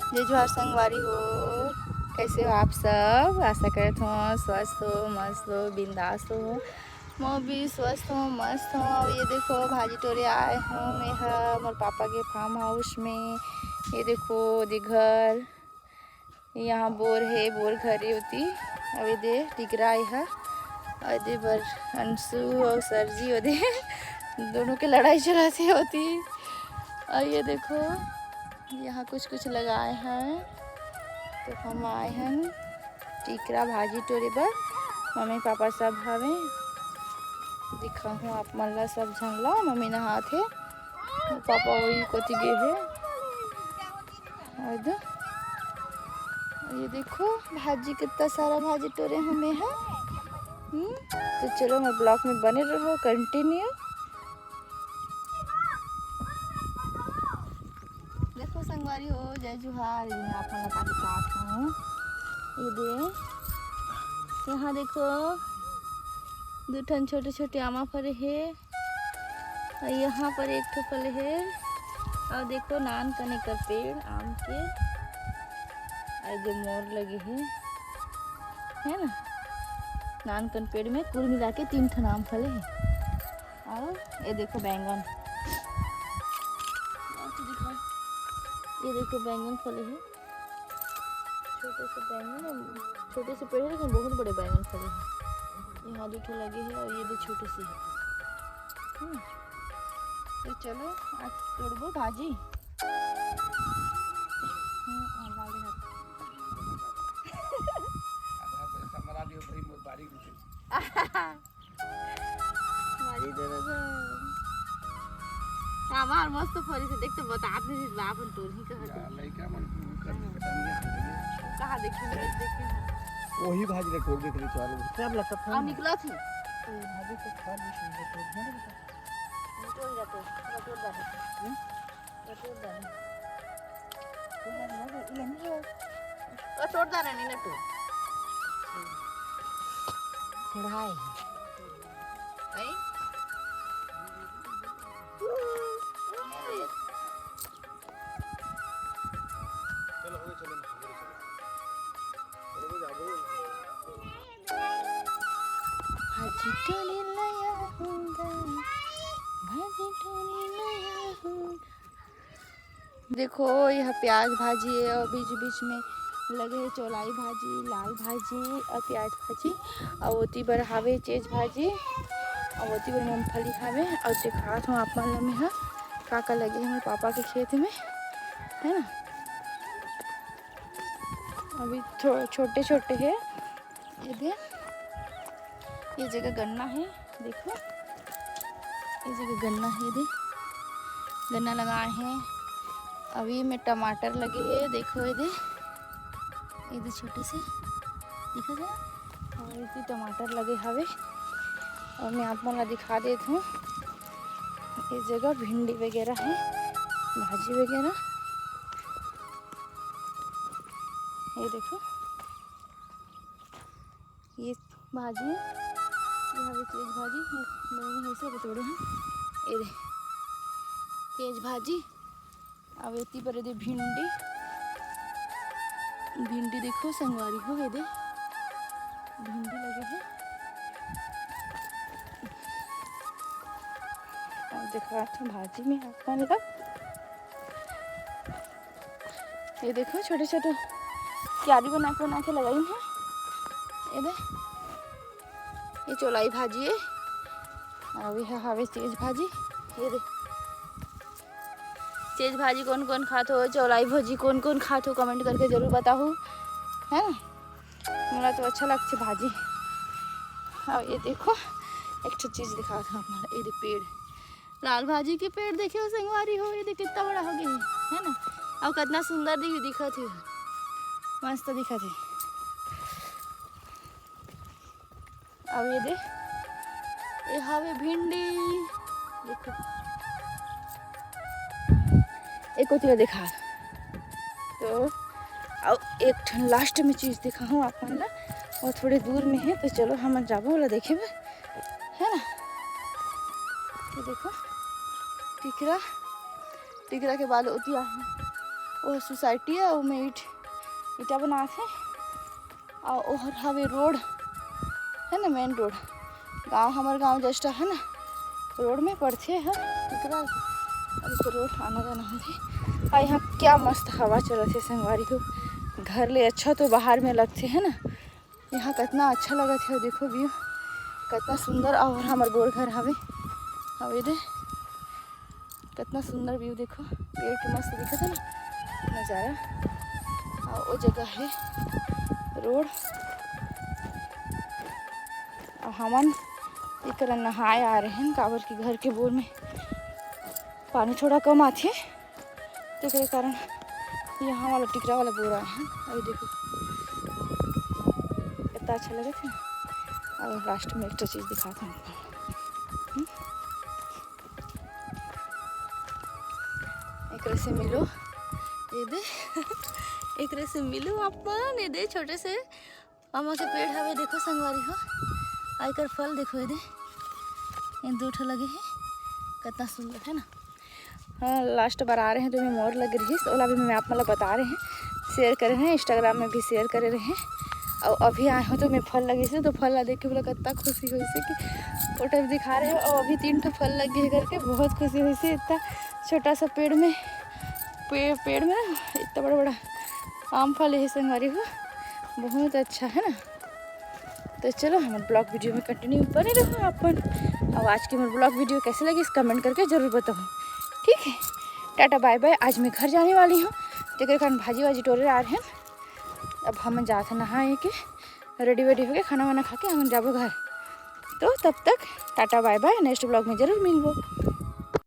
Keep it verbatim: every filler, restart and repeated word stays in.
जय जोहार संगवारी हो, कैसे हो आप सब? आशा करत हो स्वस्थ हो, मस्त हो, बिंदास हो। मैं भी स्वस्थ हूँ, मस्त हूँ। अब ये देखो, भाजी टोरे आए हूँ मैं ह, मोर पापा के फार्म हाउस में। ये देखो, दे घर, यहाँ बोर है, बोर घर ही होती। अब ये दे टिकरा आए है, और दे बर अंशु और सरजी, वो दे दोनों के लड़ाई चलाते होती। और ये देखो, यहाँ कुछ कुछ लगाए हैं, तो हम आए हैं टिकरा भाजी टोरे बर। मम्मी पापा सब हवे, दिखाहूँ आप मन ला, सब झन ला। मम्मी नहात हे, पापा वही कोती गे हे। और दो, ये देखो भाजी, कितना सारा भाजी टोरे हमें है। हम्म, तो चलो, मोर ब्लॉग में बने रहो, कंटिन्यू। देखो संगवारी हो, जय जोहार, ये मैं आप मन ला दिखात हूँ। ये दे, यहाँ देखो, दो ठन छोटे छोटे आमा फरे हे, और यहाँ पर एक ठो फले हे, और देखो नान कने कर पेड़ आम के, और जो मोर लगे हे, है ना, नान कन पेड़ में कुल मिला के तीन ठन आम फले हे। और ये देखो बैंगन, ये देखो बैंगन फले हे, छोटे से बैंगन, छोटे से पेड़ है लेकिन बहुत बड़े बैंगन फले हैं। यहाँ दो ठो लगे हैं और ये दो छोटे से हैं। हम्म। तो चलो, आज तोड़बो भाजी। हम्म, और डाल दे। भाजी दे दे। हमार मस्त फरी से देख, तो बतात नहीं, बाप हम टोरी कहत हन। लइका मन कर कटनिया। कहाँ देखी, नहीं देखी। वही भाजी ला टोर देख ले, चालू। क्या लगता था? आ, निकला थी। तो भाजी तो खा ली थी, तो टोर देना बेटा। निकल जा तो, निकल जा। हम्म? कटोरदार है। कटोरदार है, नहीं ना तू। चढ़ाए है। आई? चलो, हो गया, चलो, हो गया, चलो। चलो, हो गया, हो गया। भाजी टोरी लाया हूँ गा, भाजी टोरी लाया हूँ गा। देखो, यह प्याज भाजी है और बीच बीच में लगे है चौलाई भाजी, लाल भाजी और प्याज भाजी। और ओती बर हावे चेज भाजी और ओती बर मूंगफली हावे। और दिखात हूँ आप मन ला मैं ह का का लगे है मोर पापा के खेत में, है ना। अभी थो-, छोटे छोटे है। ये दे, ये जगह गन्ना है, देखो, ये जगह गन्ना है, ये दे, गन्ना लगाए हैं। अभी में टमाटर लगे है, देखो, ये दे, ये दे छोटे से, दिखा दे। और ये दे टमाटर लगे हवे, और मैं आप मन ला दिखा देत हूँ। ये जगह भिंडी वगैरह है, भाजी वगैरह, ये देखो। ये भाजी है, ये हवे तेज भाजी, ये मैंने ऐसे बतोड़े हैं। ये दे, तेज भाजी। अब एती पर ये दे भिंडी, भिंडी देखो संगवारी हो, ये दे भिंडी लगे है। और देखो, अच्छा भाजी में अपन का ये देखो, छोटे छोटे क्यारी बना के, बना के लगाइन है। ये दे, ये चौलाई भाजी है, और ये हवे तेज भाजी। ये दे, तेज भाजी कौन कौन खात हो, चौलाई भाजी कौन कौन खात हो, कमेंट करके जरूर बताहू, है ना। मोला तो अच्छा लगथे भाजी। और ये देखो, एक ठो चीज दिखात हूँ आप मन ला, ये दे पेड़, लाल भाजी के पेड़ देखे हो संगवारी हो, ये देख कितना बड़ा हो गया है, है ना? और कितना सुंदर दिख, दिखत है, मस्त दिखत है। अब ये दे, ये हवे भिंडी, देखो, एक कोती ला देखा। तो अब एक ठन लास्ट में चीज दिखाहूँ आप मन ला, वो थोड़े दूर में है, तो चलो हमन जाबो ओला देखे बर, है ना। ये देखो, टिकरा, टिकरा के बाल ओती आहे। वो सोसाइटी है, वो में ईट, ईटा बनात हे। और ओहर हवे रोड, है ना, मेन रोड। गांव, हमर गांव जस्ट है ना, रोड में पड़थे है। एकरा, अरे तो रोड आना जाना होथे। और यहाँ क्या मस्त हवा चलत हे संगवारी हो। घर ले अच्छा तो बाहर में लगथे, है ना। यहाँ कितना अच्छा लगत हे, देखो व्यू कितना सुंदर। और हमर बोर घर हवे, हवे दे, कितना सुंदर व्यू देखो, पेड़ के मस्त दिखत है ना नज़ारा। और वो जगह है रोड। और हमन एकरा नहाए आ रहे हैं, काबर कि घर के बोर में पानी थोड़ा कम आथे, तेकरे कारण यहाँ वाला टिकरा वाला बोर आए हैं। अभी देखो कितना अच्छा लगत हे। और लास्ट में एक ठो चीज़ दिखाता हूँ आपको। हम्म? एकरे से मिलो, ये दे। एकरे से मिलो अपन, ये दे छोटे से आमा के पेड़ हवे, देखो संगवारी हो। आइकर फल देखो, ये दे, ये दो ठो लगे हे, कितना सुंदर है ना। हाँ, लास्ट बार आ रहे हैं तो मैं मोर लग रही है, ओला भी मैं आप मतलब बता रहे हैं, शेयर करे हैं, इंस्टाग्राम में भी शेयर करे रहे हैं। और अभी आए हो तो मैं फल लगे से, तो फल ला देख के बोला कितना खुशी हुई से कि फोटो भी दिखा रहे हो। और अभी तीन ठो फल लग गए करके बहुत खुशी हुई से। इतना छोटा सा पेड़ में, पे, पेड़ में ना इतना बड़ा बड़ा आम फल है संगवारी हो, बहुत अच्छा है ना। तो चलो, हमर ब्लॉग वीडियो में कंटिन्यू बने रहो अपन। अब आज के मोर ब्लॉग वीडियो कैसे लगिस, कमेंट करके जरूर बताओ, ठीक है। टाटा बाय बाय। आज मैं घर जाने वाली हूँ, तेकर कारण भाजी वाजी टोरे आ रहे हैं। अब हम जात हैं नहाए के, रेडी वेडी होके खाना वाना खा के हम जाबो घर। तो तब तक टाटा बाय बाय, नेक्स्ट ब्लॉग में जरूर मिलबो।